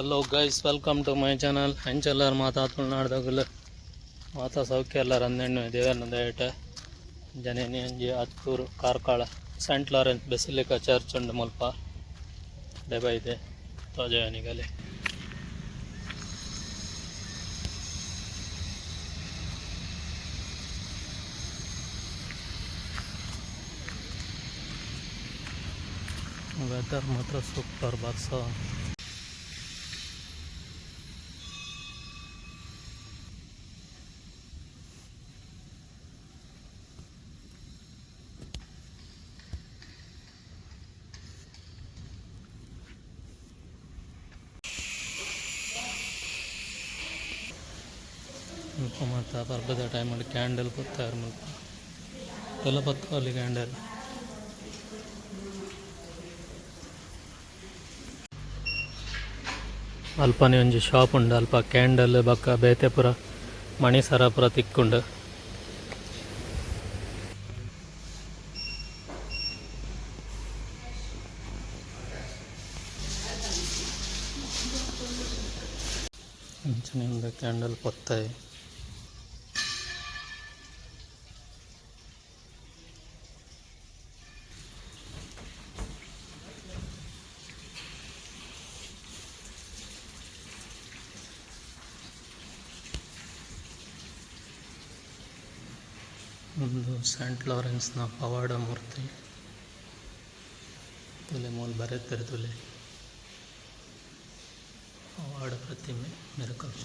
Hello guys, welcome to my channel. ಎಂಚ ಉಲ್ಲರ್ ಮಾತಾ ತುಳುನಾಡ್ದಗುಲು ಮಾತಾ ಸೌಖ್ಯ ಎಲ್ಲರ ಅಂದೆಣ್ಣು ದೇವರ್ನ ದಯಟ್. ಜನೇನಿ ಒಂಜಿ Attur Karkala Saint Lawrence basilica church ಉಂಡು ಮುಲ್ಪ ಇದೆ ತೋಜಯನಿಗಲೆ. ವೆದರ್ ಮಾತ್ರ ಸೂಪರ್ ಬರ್ಸ. ಮುಲ್ಪ ಮಾತ ಪರ್ಬದ ಟೈಮ್ ಕ್ಯಾಂಡಲ್ ಪೊತ್ತಾಯೆರ್ ಮುಲ್ಪ ಎಲ್ಲ ಪತ್ತೊಲಿ ಕ್ಯಾಂಡಲ್. ಅಲ್ಪನೆ ಒಂಜಿ ಶಾಪ್ ಉಂಡು. ಅಲ್ಪ ಕ್ಯಾಂಡಲ್ ಬೊಕ್ಕ ಬೇತೆ ಪೂರ ಮಣಿ ಸರ ಪೂರ ತಿಕ್ಕುಂಡು. ಅಂಚನೆ ಉಂದು ಕ್ಯಾಂಡಲ್ ಪೊತ್ತಯೆ. ಉಂದು ಸೆಂಟ್ ಲಾರೆನ್ಸ್ನ ಪವಾಡ ಮೂರ್ತಿ. ತೂಲೆ, ಮೂಲು ಬರೆತೆರ್ ತೂಲೆ, ಪವಾಡ ಪ್ರತಿಮೆ, ಮಿರಾಕಲ್.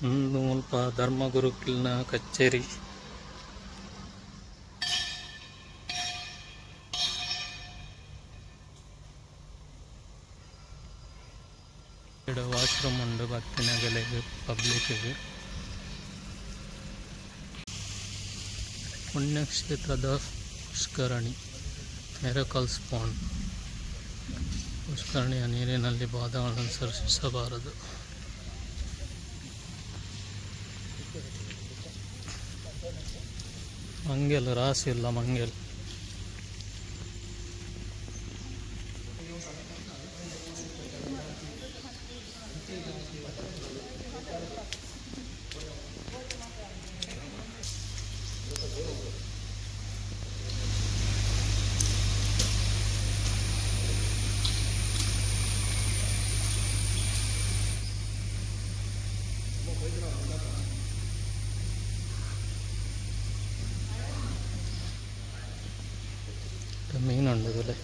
ಉಂದು ಮುಲ್ಪ ಧರ್ಮಗುರುಕುಲ್ನ ಕಚೇರಿ. ವಾಶ್ರೂಮ್ ಉಂಡು ಬತ್ತಿನಗಲೆಗ್, ಪಬ್ಲಿಕ್. ಪುಣ್ಯಕ್ಷೇತ್ರದ ಪುಷ್ಕರಣಿ, ಮಿರಾಕಲ್ಸ್ ಪಾಂಡ್. ಪುಷ್ಕರಣಿಯ ನೀರಿನಲ್ಲಿ ಪಾದಗಳನ್ನು ಸ್ಪರ್ಶಿಸಬಾರದು. ಮಂಗೆಲ್ ರಾಶಿ ಇಲ್ಲ ಮಂಗೆಲ್. ಮೀನು ಉಂಡು ತೂಲೆ.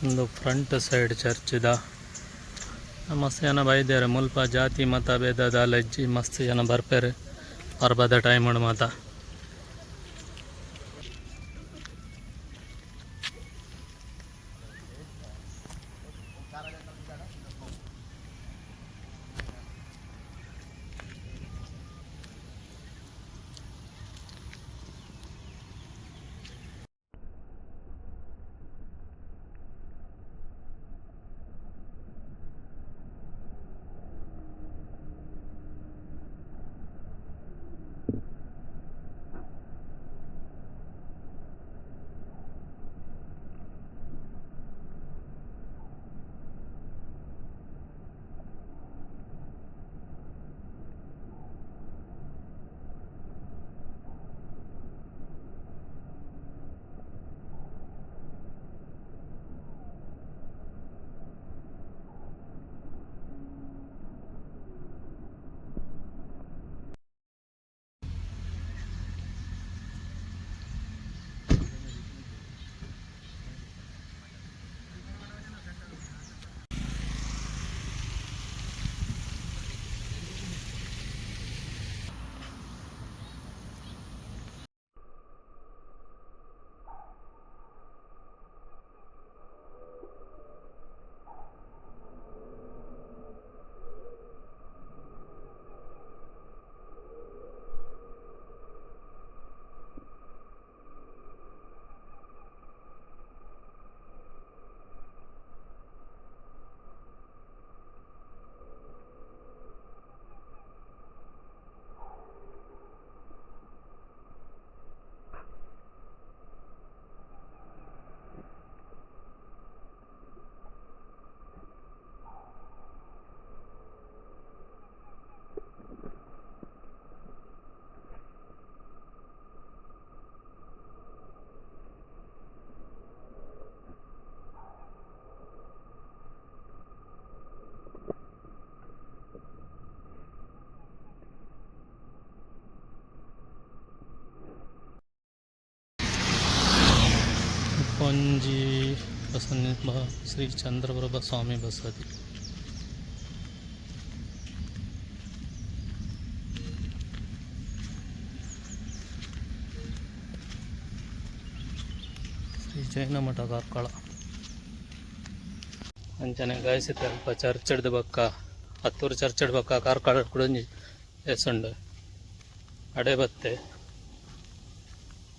ಉಂದು ಫ್ರಂಟ್ ಸೈಡ್ ಚರ್ಚ್ದ. ಮಸ್ತ್ ಜನ ಬೈದೇರು ಮುಲ್ಪ ಜಾತಿ ಮತ ಭೇದ ದಾಲ ಇಜ್ಜಿ ಮಸ್ತ್ ಜನ ಬರ್ಪೇರು ಪರ್ಬದ ಟೈಮ್ ಮಾತ. ಒಂಜಿ ಬಸನಿ ಶ್ರೀ ಚಂದ್ರಪ್ರಭಾ ಸ್ವಾಮಿ ಬಸದಿ. ಶ್ರೀ ಜೈನ ಮಠ ಕಾರ್ಕಳ. ಅಂಚನೆ ಗೈಸ್, ಅಲ್ಪ ಚರ್ಚ್ ಡ್ದು ಬೊಕ್ಕ ಅತ್ತೂರು ಚರ್ಚ್ ಬೊಕ್ಕ ಕಾರ್ಕಳ ಕುಡೊಂಜಿ ಪ್ಲೇಸ್ ಉಂಡು. ಅಡೆ ಬತ್ತೆ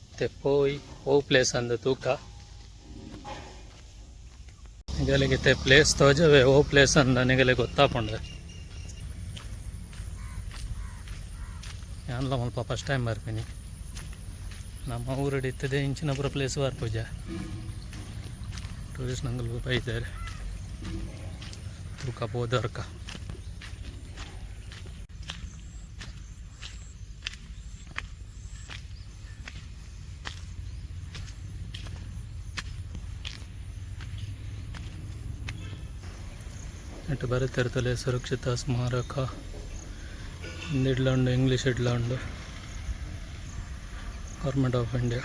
ಇತ್ತೆ ಪೋಯಿ ಒವು ಪ್ಲೇಸ್ ಅಂದ್ ತೂಕ. ನಿಗಲಿಗೆ ಪ್ಲೇಸ್ ತೋಜವೆ, ಓ ಪ್ಲೇಸ್ ಅಂದ ನಿಗಲೆ ಗೊತ್ತಾಪುಂಡು. ಯಾನ್ಲ ಮುಲ್ಪ ಫಸ್ಟ್ ಟೈಮ್ ಬರ್ಪಿನಿ. ನಮ್ಮ ಊರುಡು ಇತ್ತದೆ ಇಂಚಿನ ಪೂರ ಪ್ಲೇಸ್ ಬರ್ಪುಜ. ಟೂರಿಸ್ಟ್ ನಂಗಲ್ ಬೈದೆರ್. ತೂಕ ಪೋದರ್ಕ. ನೆಟ್ ಬರೆತಿರ್ತಲೆ ಸುರಕ್ಷಿತ ಸ್ಮಾರಕ. ಹಿಂದಿಡ್ಲ ಉಂಡು, ಇಂಗ್ಲೀಷ್ ಇಡ್ಲ ಉಂಡು. Government of India.